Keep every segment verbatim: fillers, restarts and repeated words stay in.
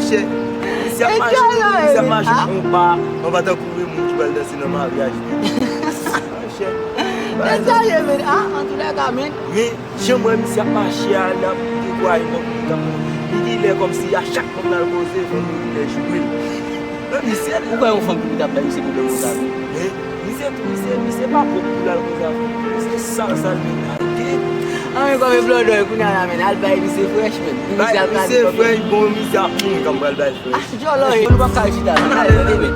Misye ap mache, misye ap mache anba, anba tankou yon moun ki pral danse nan maryaj. Monchè. Men sa ye, men, ah, antoulèka, men. Men, jan m wè misye ap mache a, l ap dekwaye tankou moun k ap, li genlè kòmsi a chak fanm l al koze, fanm yo genlè joure l. Men misye. Ou kwè yon fanm ki t ap bay misye pwoblèm konsa, men? Misye tou, misye, misye pa pwòp pou l al koze avè l. Misye sal, sal, men, a, ok. Ah, men kòm e blòdòy, kounye a la, men, al bay misye frèch, men. Misye al misye frèch, bon, misye ap mouri, kòm pral bay frèch. Ah, jòlò, e, nou p ap ka chita la. Ann ale, ann ale, men.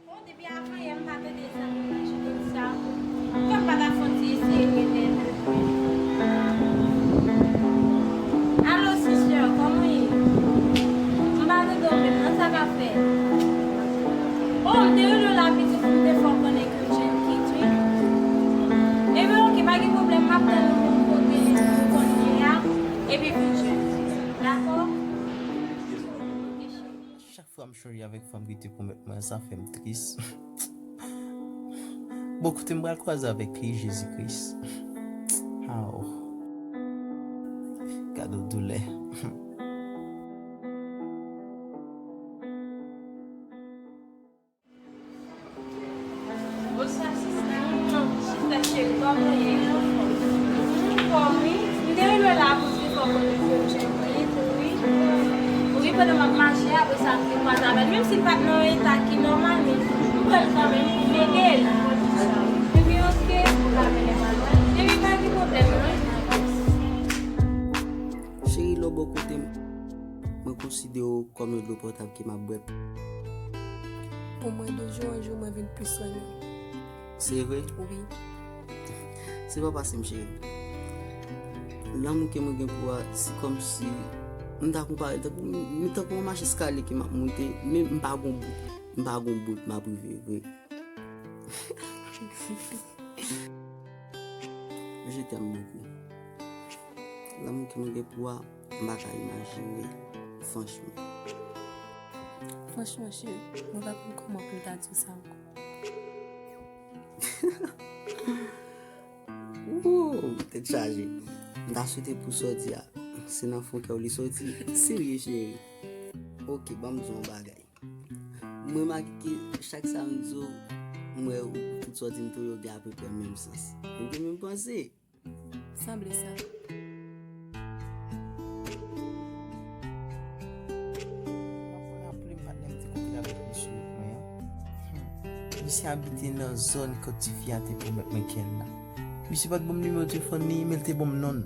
Bon, depi avanyè m pa tande zanmi m nan chita konsa. Fè m pa ta fon ti eseye rele l. Alo, sister, kòman w ye? M pa tande w menm, nan sa k ap fèt? Oh, m te rele w la pitit pou m te fè w konnen ke m jwenn kit, wi. Ebyen, oke, pa gen pwoblèm, m ap tann ou pou m pote li pou m konn li a, epi pou m jwenn. Dakò? Chak fwa m chonje avèk fanm ki te pwomèt mwen an, sa fè m tris. Bon, kote m pral kwaze avèk li, Jezi Kris. Aw. Gad yon doulè. Bonswa, sista. Sista cheri, kòman w ye? M anfòm, wi. M te rive la pou di fò konnen ke m jwenn kit ou, wi. Wi, pandan m ap mache, apre sa, m te kwaze avè l. Menm si l pa t nan yon eta ki nòmal, men m pran l kanmenm pou m ede l. Epi, oke, m ka mennen m al wè l. Epi, pa gen pwoblèm, non. Cheri, lè w bò kote m, mwen konsidere w kòm yon dlo pòtab ke m ap bwè. Pou mwen, de jou an jou, mwen vin plis renmen w. Se vre? Wi. Se pa pase m, cheri. Lanmou ke mwen gen pou ou a, se kòmsi m ta konpare tankou, m, tankou yon mach eskalye ke m ap monte, men m pa gon bout. M pa gon bout, m ap rive vre. Je t'aime beaucoup. Lanmou ke mwen gen pou ou a, m pa ka imajine, franchman. Franchman, cheri, mwen pa konn kòman pou m ta di w sa ankò. Woo, tèt chaje. M ta swete pou sa w di a, se nan fon kè w li soti. Serye, cheri. Oke, ban m di w yon bagay. Mwen remake ke chak sa m di w, m wè ou, tout sa w di m tou yo gen apeprè menm sans. Nou gen menm panse. Sanble sa. Mwen raple m patnè m te kote avèk misye mwen an. Hmm. Misye abite nan zòn kot ti fi a te pwomèt mwen kè l la. Misye pa t ban m nimewo telefòn li, men l te ban m non l.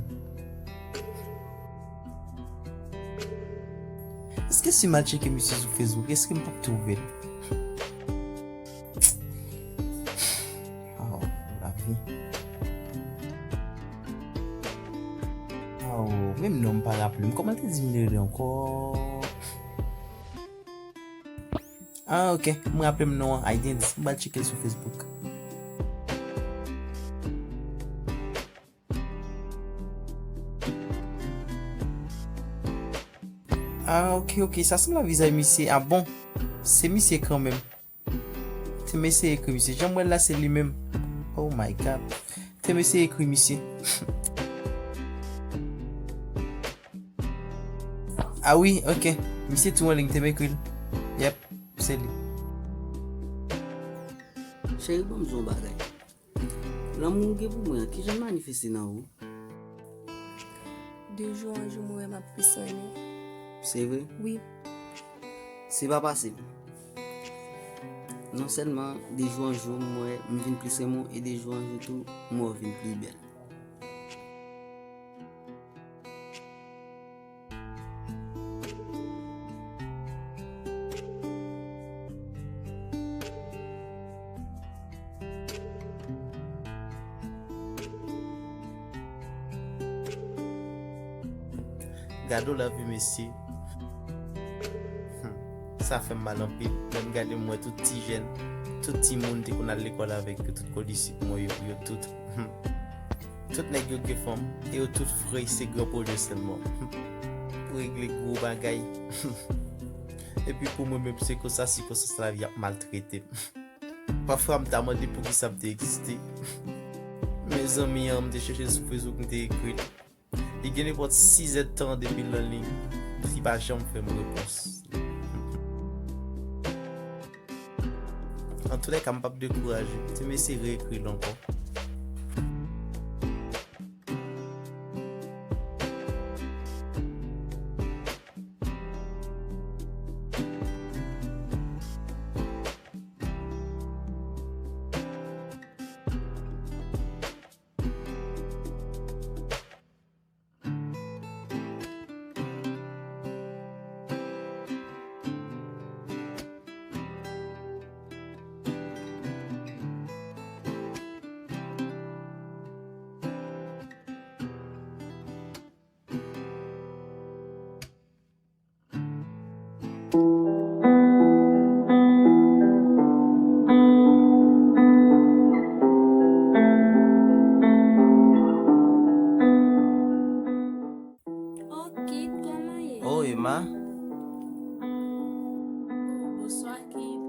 Èske si m al tcheke misye sou Facebook, èske m p ap twouve l? Oh, lavi. Oh, menm non m pa raple m. Kòman l te di m li rele ankò? Ah, ok. M raple m non an. Aiden dis. M al tcheke l sou Facebook. Ah, ok, ok. Sa sanble a vizaj misye. Ah, bon. Se misye kanmenm. Te m eseye ekri misye. Jan m wè l la, se li menm. Oh my God. Te m eseye ekri misye. Ah wi, ok. Misye tou anliy, m te m ekri l. Yep, se li. Cheri, ban m di w yon bagay. Lanmou w gen pou mwen an, kijan l manifeste nan ou? De jou an jou, mwen wè m ap plis renmen w. Se vre? Wi. Se pa pase m. Non sèlman de jou an jou, m wè m vin plis renmen w, e de jou an jou tou, m wè w vin pli bèl. Gade w lavi, mesye. Hmm. Sa fè m mal anpil. Lè m gade, m wè tout ti jèn, tout timoun te konn al lekòl avèk yo, tout kondisip mwen yo, yo tout. Hmm. Tout nèg yo gen fanm, e yo tout frè, se gran pwojè sèlman. Hmm. Pou regle gwo bagay. Epi pou mwen menm, se konsa sikonstans lavi ap maltrete m. Pafwa, m ta mande poukisa m te egziste. Mezanmi, an, m te chèche l sou Facebook, m te ekri l. Li gen nenpòt sis èdtan depi l nan liy, li pa janm fè m repons. Antoulèka, m p ap dekouraje. Se m eseye reekri l ankò. Oh, Kid, kòman ye? Oh, Emma. Oh, bonswa, Kid.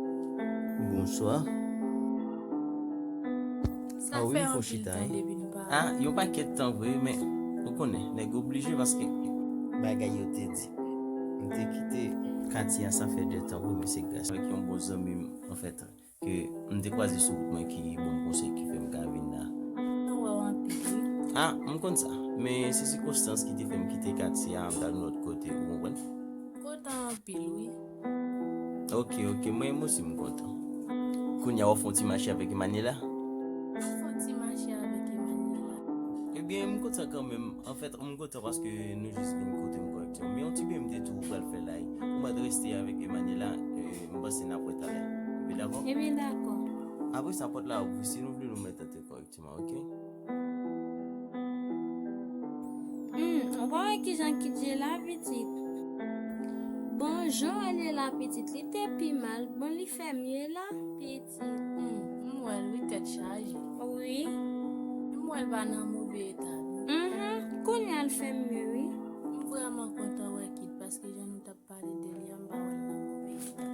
Bonswa. Sa fè anpil tan depi nou pa. Ah, yon pakèt tan vre, men ou konnen, nèg oblije paske bagay yo te di. M te kite katye a, sa fè de tan vre, men se gras avèk yon bon zanmi m, anfèt, ke m te kwaze sou wout mwen ki ban m konsèy ki fè m ka vin la. Mwen wè w anpil, wi. Ah, m konn sa. Men se sikonstans ki te fè m kite katye a, m t al yon lòt kote, ou konprann? Kontan anpil, wi. Ok, ok, mwen menm osi m kontan. Kounye a w ap fè yon ti mache avèk Emmanuela? M ap fè yon ti mache avèk Emmanuela. Ebyen, m kontan kanmenm. Anfèt, m kontan paske nou jis vin kote m kòrèkteman. Men yon ti byen m te di w pral fè la. Ou mèt reste avèk Emmanuela, e, m panse n ap wè talè. Ebyen, dakò? Ebyen, dakò. Apre sa, pòt la ouvri. Si nou vle, nou mèt antre kòrèkteman, ok? Hmm, ou pa wè kijan Kid ye la, pitit? Bon, jan l ye la, pitit, li te pi mal. Bon, li fè mye la, pitit. Hmm, m wè l, wi, tèt chaje. Wi. M wè l pa nan move eta, non. Mhm, kounye a l fè mye, wi. M vrèman kontan wè Kid, paske jan nou t ap pale de li a, m pa wè l nan move eta.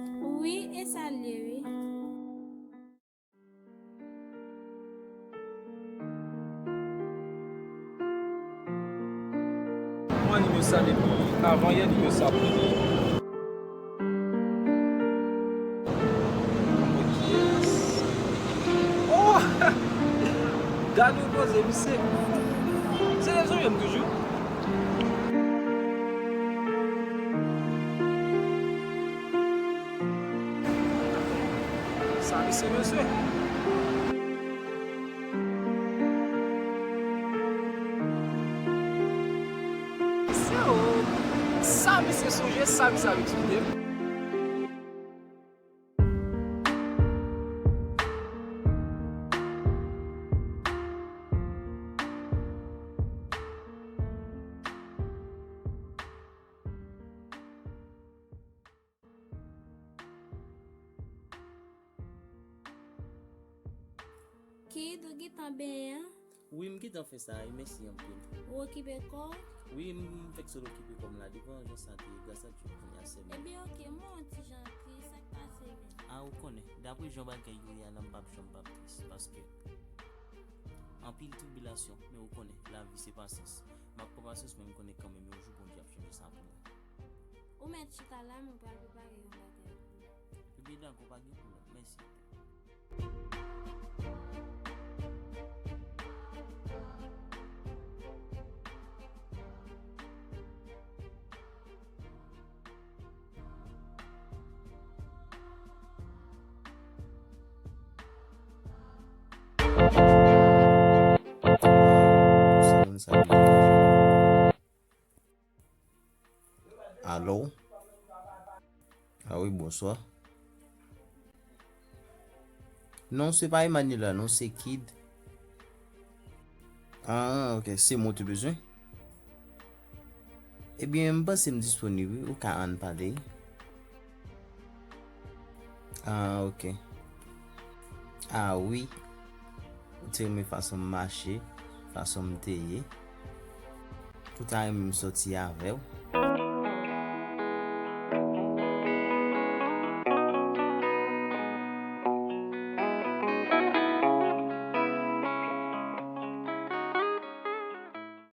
Wi, e sa l ye, wi. Mwen, li mwen sa depi avan yè, li mwen sa pou li. Oh! Gade yon koze, misye. Se lè sonje m toujou. Sa misye bezwen. Se o. Sa misye sonje, sa misye ap eksplike m. Kid, ou gentan benyen? Wi, m gentan fè sa, e mèsi anpil. Ou okipe kò w? Wi, m fèk sot okipe kò m la, devan jan sa te ye, gras a Dye, kounye a sèlman. Ebyen, oke, m wè yon ti jan trist, sa k pase menm? A, ou konnen, dapre jan bagay yo ye a la, m p ap janm p ap tris, paske anpil tribilasyon, men ou konnen, lavi se pasyans. M ap pran pasyans, men m konnen kanmenm yon jou Bondye ap chanje sa pou mwen. Ou mèt chita la, mwen pral prepare yon bagay pou ou. Ebyen dakò, pa gen pwoblèm. Mèsi. Alo? Ah wi, bonswa. Non, se pa Emmanuela, non, se Kid. Ah, ok, se mwen ou te bezwen? Ebyen, m panse m disponib, wi, ou ka ann pale. Ah, ok. Ah, wi. Ou te renmen fason m mache, fason m te ye. Ou ta renmen m sòti avè w.